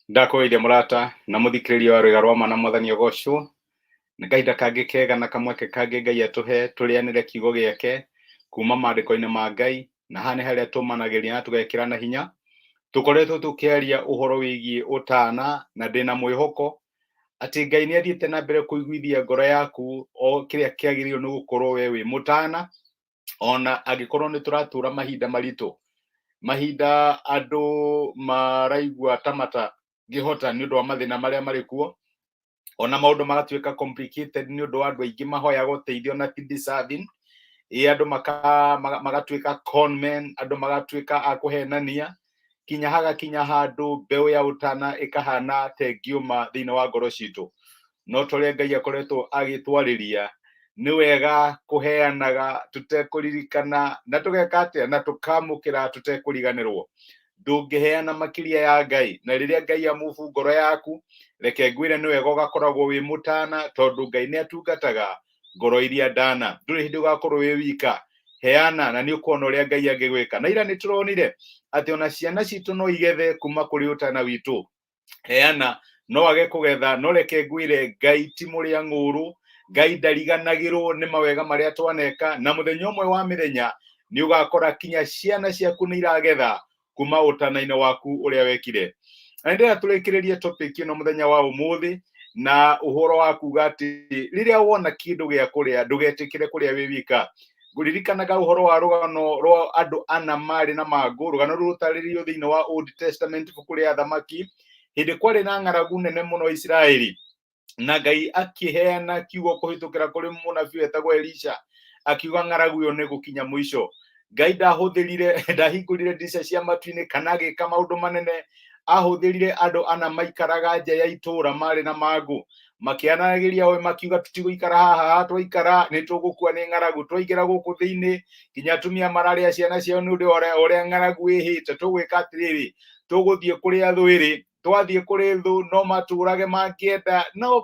Ndakũgeithia mũrata na mũthikĩrĩria wa rwĩga rwa ma na mwathani ũgocwo. Nĩ kahinda kangĩ kega na kamweke kangĩ Ngai atũhe tũrĩanĩre kiugo gĩake kuma maandĩko-inĩ ma Ngai, na haha nĩ harĩa tũmanagĩria na tũgekĩrana hinya. Tũkoretwo tũkĩaria ũhoro wĩgiĩ ũtana na ndĩna mwĩhoko atĩ Ngai nĩ athiĩte na mbere kũiguithia ngoro yaku o kĩrĩa kĩagĩrĩirwo nĩ gũkorwo we wĩ mũtana, ona angĩkorwo nĩ tũratũra mahinda maritũ, mahinda andũ maraigua ta matangĩhota nĩ ũndũ wa mathĩna marĩa marĩ kuo, ona maũndũ magatuĩka complicated nĩ ũndũ wa andũ aingĩ mahoyaga ũteithio na ti deserving. Ĩ andũ magatuĩka con men, andũ magatuĩka a kũhenania, kinya hagakinya handũ mbeũ ya ũtana ĩkahana ta ĩngĩũma thĩinĩ wa ngoro citũ. No ta ũrĩa Ngai akoretwo agĩtwarĩria, nĩ wega kũheanaga tũtekũririkana na tũgeka atĩa, na tũkamũkĩra tũtekũriganĩrwo. Ndũngĩheana makĩria ya Ngai, na rĩrĩa Ngai amubu ngoro yaku, reke ngwĩre nĩ wega ũgakoragwo wĩ mũtana, tondũ Ngai nĩ atungataga ngoro iria ndana. Ndũrĩ hĩndĩ ũgakorwo wĩ wika, heana na nĩ ũkuona ũrĩa Ngai angĩgwĩka. Na ira nĩ tũronire atĩ ona ciana citũ no igethe kuma kũrĩ ũtana witũ. Heana no age kũgetha, no reke ngwĩre Ngai ti mũrĩa ng'ũrũ, Ngai ndariganagĩrwo nĩ mawega marĩa twaneka, na mũthenya ũmwe wa mĩthenya nĩ ũgakora kinya ciana ciaku nĩ iragetha kuma ũtana-inĩ waku ũrĩa wekire. Na nĩndĩrenda tũrĩkĩrĩrie topic ĩno mũthenya wa ũmũthĩ na ũhoro wa kuga atĩ rĩrĩa wona kĩndũ gĩa kũrĩa ndũgetĩkĩre kũrĩa wĩ wika. Ngũririkanaga ũhoro wa rũgano rwa andũ ana marĩ na mangũ, rũgano rũrũ rũtarĩrĩirio thĩinĩ wa Old Testament, ibuku rĩa Athamaki, hĩndĩ kwarĩ na ng'aragu nene mũno Isiraeli, na Ngai akĩheana kiugo kũhĩtũkĩra kũrĩ mũnabii wetagwo Elisha, akiuga ng'aragu ĩyo nĩ gũkinya mũico. Ngai ndahũthĩrire, ndahingũrire ndirica cia matu-inĩ kana agĩka maũndũ manene, ahũthĩrire andũ ana maikaraga nja ya itũũra marĩ na mangũ, makĩanagĩria we makiuga tũtigũikara haha, haha twaikara nĩ tũgũkua nĩ ng'aragu, twaingĩra gũkũ thĩinĩ nginya atumia mararĩa ciana ciao nĩ ũndũ wa ũrĩa ng'aragu ĩhĩte, tũgwĩka atĩrĩrĩ, tũgũthiĩ kũrĩa thũ ĩrĩ, twathiĩ kũrĩ thũ no matũrage mangĩenda, no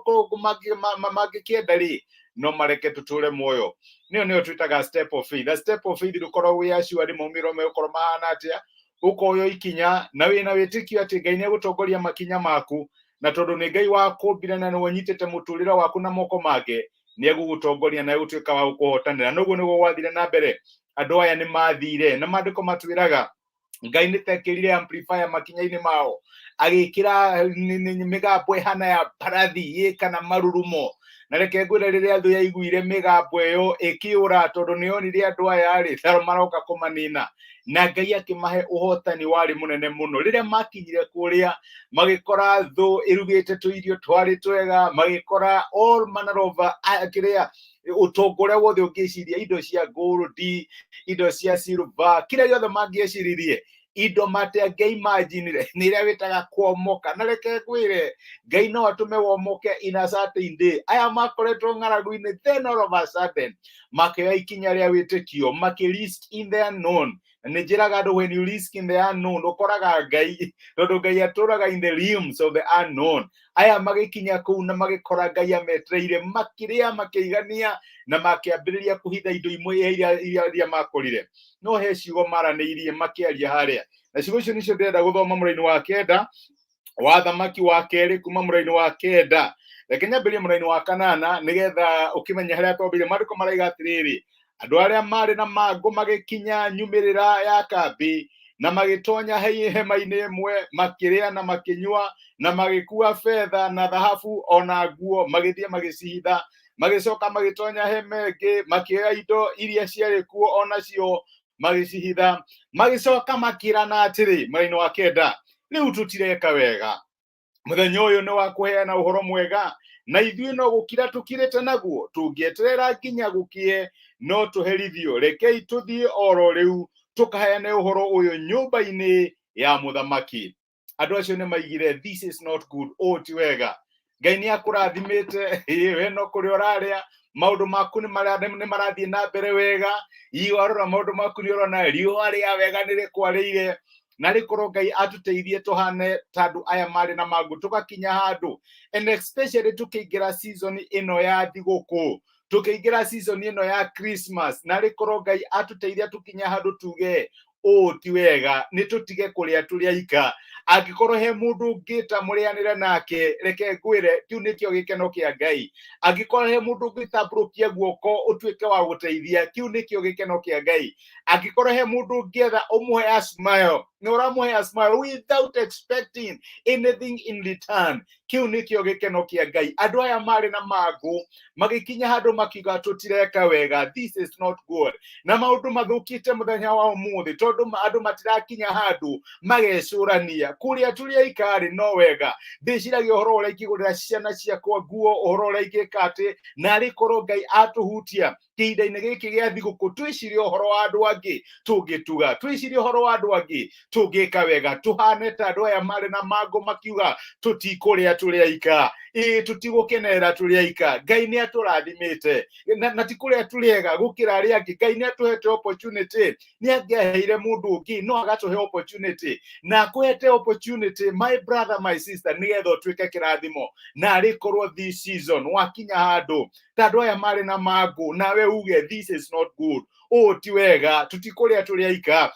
mangĩkĩenda rĩ, no mareke tũtũre muoyo. Nĩyo nĩyo twĩtaga step of faith. A step of faith ndũkoragwo wĩ assured maumĩrĩro megũkorwo mahana atĩa, ũkoya ikinya na wĩna wĩtĩkio atĩ Ngai nĩ egũtongoria makinya maku, na tondũ nĩ Ngai wakũmbire na nĩwe ũnyitĩte mũtũrĩre waku na moko make, nĩ egũgũtongoria na egũtuĩka wa gũkũhotanĩra. Noguo nĩguo gwathire na mbere, andũ aya nĩ mathire, na maandĩko matwĩraga Ngai nĩ tekĩrire amplifier makinya-inĩ mao, agĩkĩra mĩgambo ĩhana ya mbarathi ĩ kana marurumo. Na reke ngwĩre, rĩrĩa thũ yaiguire mĩgambo ĩyo ĩkĩũra, tondũ nĩ yonire andũ aya rĩ ta maroka kũmanina, na Ngai akĩmahe ũhotani warĩ mũnene mũno. Rĩrĩa makinyire kũrĩa, magĩkora thũ ĩrugĩte tũirio twarĩ twega, magĩkora all manner of kĩrĩa ũtonga ũrĩa wothe ũngĩciria, indo cia gold, indo cia silver, kĩrĩa gĩothe mangĩeciririe, indo matangĩimaginire, nĩ ĩrĩa wĩtaga kuomoka. Na reke ngwĩre, Ngai no atũme womoke in a certain day. Aya makoretwo ng'aragu-inĩ, then all of a sudden makĩoya ikinya rĩa wĩtĩkio, makĩ risk in the unknown. Na nĩ njĩraga andũ, when you risk in the unknown, ũkoraga Ngai, tondũ Ngai atũraga in the realms of the unknown. Aya magĩkinya kũu na magĩkora Ngai ametereire, makĩrĩa makĩigania na makĩambĩrĩria kũhitha indo imwe iria makorire. No he ciugo maranĩirie makĩaria harĩa, na ciugo icio nĩcio ndĩrenda gũthoma mũraini wa kenda wa Thamaki wa kerĩ, kuma mũraini wa kenda. Reke nyambĩrĩrie mũraini wa kanana nĩgetha ũkĩmenye harĩa twambĩrĩria. Maandĩko maraiga atĩrĩrĩ, andũ arĩa marĩ na mangũ magĩkinya nyumĩrĩra ya kambĩ na magĩtonya hema-inĩ ĩmwe, makĩrĩa na makĩnyua na magĩkua betha na thahabu ona nguo, magĩthiĩ magĩcihitha. Magĩcoka magĩtonya hema ĩngĩ, makĩoya indo iria ciarĩ kuo onacio magĩcihitha. Magĩcoka makĩrana atĩrĩ, mũraini wa kenda, rĩu tũtireka wega, mũthenya ũyũ nĩ wa kũheana ũhoro mwega, na ithuĩ no gũkira tũkirĩte naguo. Tũngĩeterera nginya gũkĩe no tũherithio. Rekei tũthiĩ oro rĩu tũkaheane ũhoro ũyũ nyũmba-inĩ ya mũthamaki. Andũ acio nĩ maigire this is not good, ũũ ti wega. Ngai nĩ akũrathimĩte, ĩĩ, we no kũrĩa ũrarĩa, maũndũ maku nĩ marathiĩ na mbere wega. Ĩ warora maũndũ maku nĩ ũrona riũa rĩa wega nĩ rĩkwarĩire. Na rĩkorwo Ngai atũteithie tũhane ta andũ aya marĩ na mangũ, tũgakinya handũ, and especially tũkĩingĩra season ĩno ya thigũkũ, tũkĩingĩra season ĩno ya Christmas, na rĩkorwo Ngai atũteithia tũkinya handũ tuge Ũũ ti wega, nĩ tũtige kũrĩa tũrĩ aika. Angĩkorwo he mũndũ ũngĩta mũrĩanĩre nake, reke ngwĩre kĩu nĩkĩo gĩkeno kĩa Ngai. Angĩkorwo he mũndũ ũngĩtambũrũkia guoko ũtuĩke wa gũteithia, kĩu nĩkĩo gĩkeno kĩa Ngai. Angĩkorwo he mũndũ ũngĩetha ũmũhe a smile, na ũramũhe a smile without expecting anything in return, kĩu nĩkĩo gĩkeno kĩa Ngai. Andũ aya marĩ na mangũ magĩkinya handũ makiuga tũtireka wega, this is not good, na maũndũ mathũkĩte mũthenya wa ũmũthĩ tondũ andũ matirakinya handũ magecũrania kũrĩa tũrĩ aikarĩ no wega. Ndĩciragia ũhoro ũrĩa ingĩgũrĩra ciana ciakwa nguo, ũhoro ũrĩa ingĩka atĩ, na arĩ korwo Ngai atũhutia kĩhinda-inĩ gĩkĩ gĩa thigũkũ, twĩcirie ũhoro wa andũ angĩ tũngĩtuga, twĩcirie ũhoro wa andũ angĩ tũngĩka wega, tũhane ta andũ aya marĩ na mangũ makiuga tũtikũrĩa tũrĩ aika, ĩĩ tũtigũkenerera tũrĩ aika. Ngai nĩ atũrathimĩte na ti kũrĩa tũrĩ ega gũkĩra arĩa angĩ. Ngai nĩ atũhete opportunity, nĩ angĩaheire mũndũ ũngĩ no agatũhe opportunity, na akũhete opportunity, my brother, my sister, nĩgetha ũtuĩke kĩrathimo. Na arĩ korwo this season wakinya handũ ta andũ aya marĩ na mangũ, nawe uge this is not good, ũũ ti wega, tũtikũrĩa tũrĩ aika,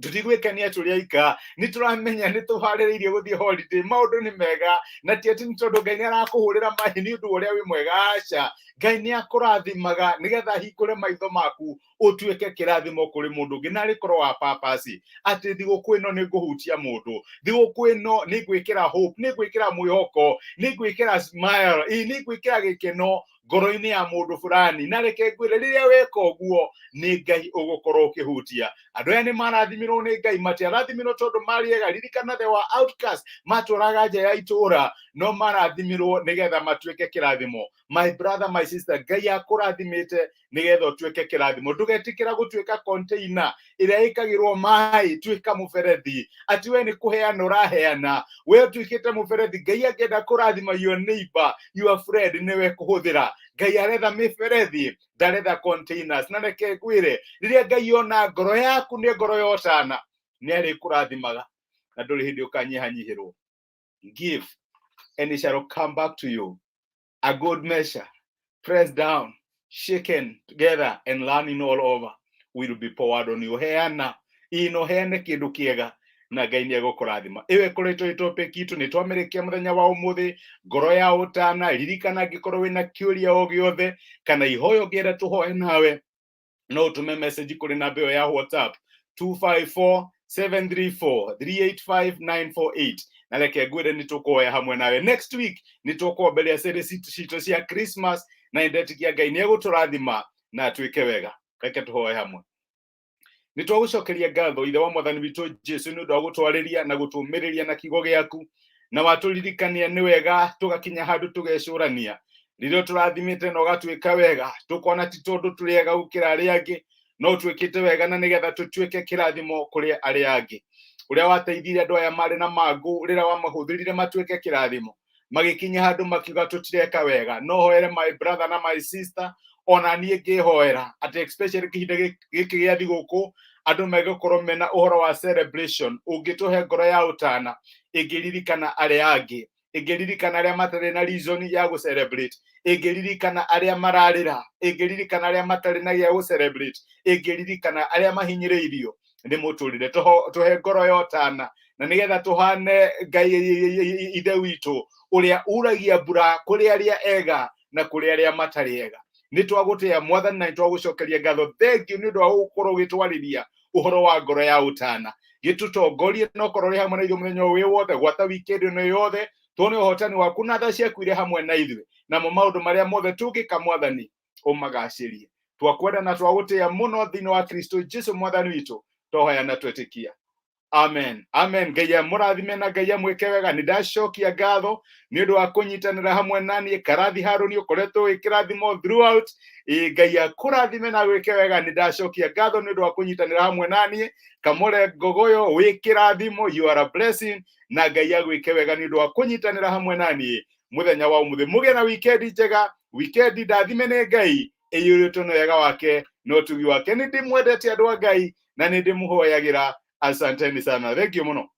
tũtigwĩkenia tũrĩ aika, nĩ tũramenya nĩ tũharĩrĩirie gũthiĩ holiday, maũndũ nĩ mega, na ti atĩ nĩ tondũ Ngai nĩ arakũhũrĩra mahi nĩ ũndũ ũrĩa wĩ mwega, aca. Ngai nĩ akũrathimaga nĩgetha ahingũre maitho maku ũtuĩke kĩrathimo kũrĩ mũndũ ũngĩ. Na arĩ korwo wa purpose atĩ thigũkũ ĩno nĩ ngũhutia mũndũ, thigũkũ ĩno nĩ ngwĩkĩra hope, nĩ ngwĩkĩra mwĩhoko, nĩ ngwĩkĩra smile, ĩ nĩ ngwĩkĩra gĩkeno ngoro-inĩ ya mũndũ fulani. Na reke ngwĩre, rĩrĩa weka ũguo nĩ Ngai ũgũkorwo ũkĩhutia. Andũ aya nĩ marathimirwo nĩ Ngai, matiarathimirwo tondũ marĩ ega. Ririkana, they were outcast, matũraga nja ya itũũra, no marathimirwo nĩgetha matuĩke kĩrathimo. My brother, my sister, Ngai akũrathimĩte nĩgetha ũtuĩke kĩrathimo. Ndũgetĩkĩra gũtuĩka container ĩrĩa ĩkagĩrwo maĩ, tuĩka mũberethi atĩ we nĩ kũheana ũraheana, we ũtuĩkĩte mũberethi. Ngai angĩenda kũrathima your neighbor, your friend, nĩwe kũhũthĩra. Ngai aretha mĩberethi, ndaretha containers. Na reke ngwĩre, rĩrĩa Ngai ona ngoro yaku nĩ ngoro ya ũtana, nĩ arĩkũrathimaga na ndũrĩ hĩndĩ ũkanyihanyihĩrwo. Give and it shall come back to you, a good measure, pressed down, shaken together and running all over, will be poured on you. Heana ino, heane kĩndũ kĩega na Ngai nĩ egũkũrathima. Ĩyo ĩkoretwo ĩ topic itũ, nĩ twamĩrĩkia mũthenya wa ũmũthĩ, ngoro ya ũtana. Ririkana, angĩkorwo wĩna kĩũria o gĩothe kana ihoya ũngĩenda tũhoe nawe, no ũtũme message kũrĩ namba ĩyo ya WhatsApp 254 734 385 948, na reke ngwĩre nĩ tũkũhoya hamwe nawe. Next week nĩ tũkwambĩrĩria series citũ cia Christmas, na nĩndetĩkia Ngai nĩ egũtũrathima na twĩke wega. Reke tũhoe hamwe. Nĩ twagũcokeria ngatho, Ithe wa Mwathani witũ Jesu, nĩ ũndũ wa gũtwarĩria na gũtũmĩrĩria na kiugo gĩaku, na watũririkania nĩ wega tũgakinya handũ tũgecũrania rĩrĩa tũrathimĩte na ũgatuĩka wega, tũkona ti tondũ tũrĩ ega gũkĩra arĩa angĩ, no twĩkĩte wega na nĩgetha tũtuĩke kĩrathimo kũrĩ arĩa angĩ. Ũrĩa wateithirie andũ aya marĩ na mangũ rĩrĩa wamahũthĩrire matuĩke kĩrathimo, magĩkinya handũ makiuga tũtireka wega. No hoere my brother na my sister, ona niĩ ngĩhoera atĩ especially kĩhinda gĩkĩ gĩa thigũkũ, andũ megũkorwo mena ũhoro wa celebration, ũngĩtũhe ngoro ya ũtana ĩngĩririkana arĩa angĩ, ĩngĩririkana arĩa matarĩ na reason ya gũ celebrate, ĩngĩririkana arĩa mararĩra, ĩngĩririkana arĩa matarĩ na gĩa gũ celebrate, ĩngĩririkana arĩa mahinyĩrĩirio nĩ mũtũrĩre. Tũhe ngoro ya ũtana na nĩgetha tũhane Ngai Ithe witũ ũrĩa uragia mbura kũrĩ arĩa ega na kũrĩ arĩa matarĩ ega. Nĩ twagũtĩa, Mwathani, na nĩ twagũcokeria ngatho. Thank you nĩ ũndũ wa gũkorwo ũgĩtwarĩria ũhoro wa ngoro ya ũtana. Gĩtũtongorie na ũkorwo ũrĩ hamwe na ithuĩ mũthenya ũyũ wĩ wothe, gwata weekend ĩno yothe, tuone ũhotani waku na tha ciaku irĩ hamwe na ithuĩ, namo maũndũ marĩa mothe tũngĩka, Mwathani, ũmagacĩrie. Twakwenda na twagũtĩa mũno thĩinĩ wa Kristo Jesu Mwathani witũ, twahoya na twetĩkia, amen, amen. Ngai amũrathime na Ngai amwĩke wega. Nĩ ndacokia ngatho nĩ ũndũ wa kũnyitanĩra hamwe na niĩ. Karathi Harũni, ũkoretwo wĩ kĩrathimo throughout. Ĩ Ngai akũrathime na gwĩke wega. Nĩ ndacokia ngatho nĩ ũndũ wa kũnyitanĩra hamwe na niĩ. Kamore Ngogoyo, wĩ kĩrathimo, you are a blessing, na Ngai agwĩke wega nĩ ũndũ wa kũnyitanĩra hamwe na niĩ mũthenya wa ũmũthĩ. Mũgĩe na weekend njega, weekend ndathime nĩ Ngai, ĩiyũrĩtwo nĩ wega wake na ũtugi wake. Nĩ ndĩmwendete, andũ a Ngai, na nĩ ndĩmũhoyagĩra. Asanteni sana, thank you mũno.